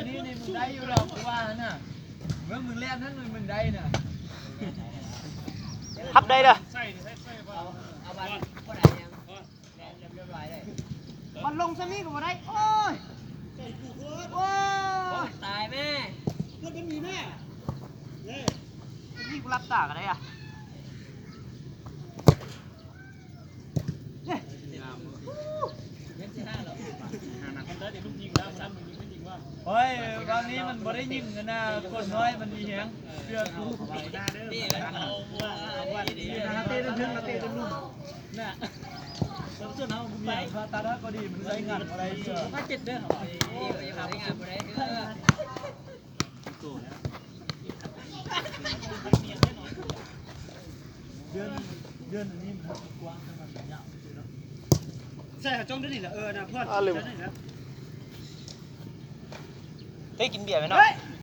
ນີ້ ນີ້ ມຶງໄດ້ຢູ່ດອກ ກູວ່າຫັ້ນນະ. ເມື່ອມຶງແລ່ນຫັ້ນ ມຶງ ມຶງໄດ້ນະ. ຮັບໄດ້ເດີ. ເອົາ ເອົາບາດບໍ່ໄດ້ຫຍັງ ແລ່ນລຽບໆໄດ້. ມັນລົງຊຳນີ້ກໍບໍ່ໄດ້. ໂອ້ຍ ໂອ້ຍ ຕາຍແມ່. ເພິ່ນມີແມ່ ເອີ ນີ້ກູຫຼັບຕາກໍໄດ້ອະ. ໂອ້ຍ ວັນນີ້ມັນບໍ່ໄດ້ຍິງນະ ຄົນນ້ອຍມັນມີແຮງ ເຊື່ອກູ. ເຕະເທິງ ເຕະເທິງ ນະ ສ່ວນເຮົາບໍ່ມີ ຖ້າຕັດກໍດີ ມັນໃຊ້ງານບໍ່ໄດ້ເຊື່ອ. ມາເຈັດເດີ ເອີ ໃຊ້ງານບໍ່ໄດ້ເດີ. ເດືອນ ເດືອນອັນນີ້ມັນກວ້າງ ແຕ່ມັນຍາວຊື່ໆເນາະ. ໃສ່ຫາຈ້ອງເດີນີ້ແຫຼະ ເອີ ນະ ເພື່ອນ ອ່າ ລືມ ເດີນີ້ແຫຼະ. ເຮີ້ຍ ກິນເບຍໄປເນາະ.